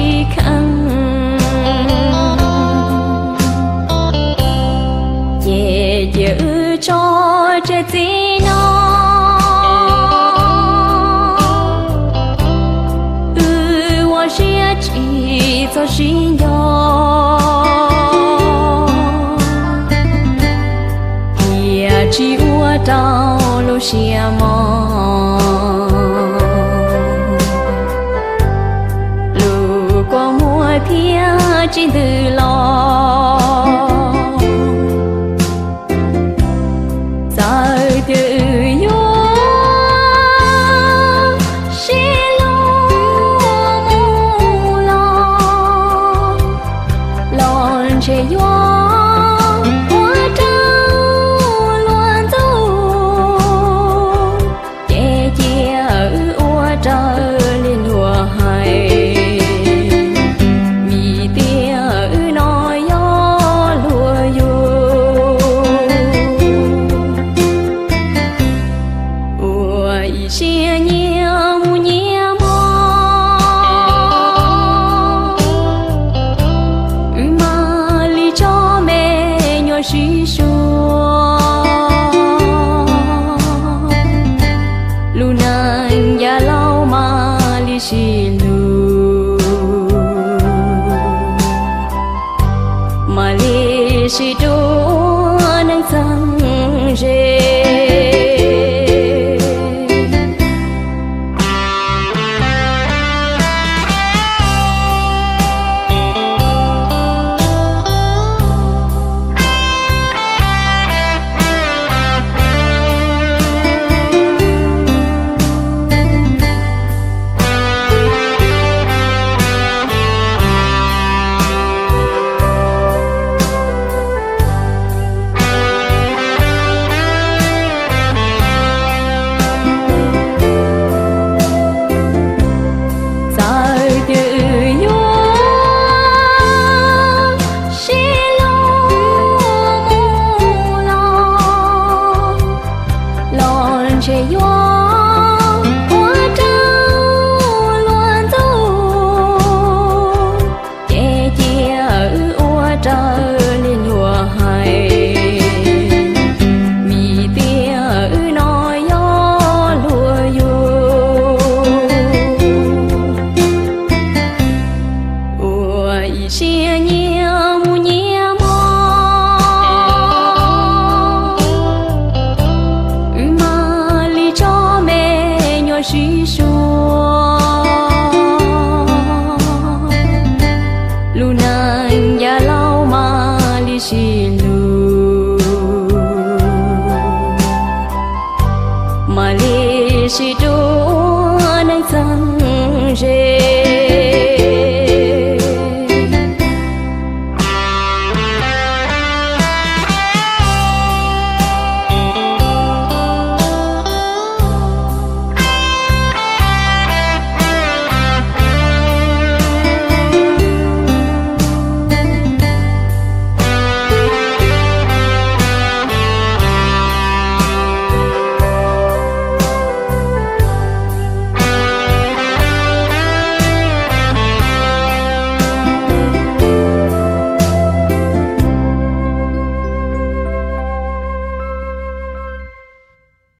sib kheej, ces cia wb tso tseg txij no. Wb ua siab tsis txog sib nco, cia tsis ua rau lub siab mos. Lus kua muag thiaj tsis ntws los, txawm tias wb yuav sib hlub mus los, los ntshe yuav ua rau luag ntxub, ces cia wb ua raws li luag hais, vim tias wb no yog luag yug. Ua ib siab nyiam mus nyiam mos, wb mam li tso me nyuam sib suav, lub neej yav laus mam li sib hlub, mam li sib rub neej txheeb ze. Txawm tias wb yuav sib hlub mus los, los ntshe yuav ua rau luag ntxub, ces cia wb ua raws li luag hais, vim tias wb no yog luag yug. Ua ib siab nyiam mus nyiam mos, wb mam li tso me nyuam sib suav, lub neej yav laus mam li sib hlub, mam li sib rub neej txheeb ze.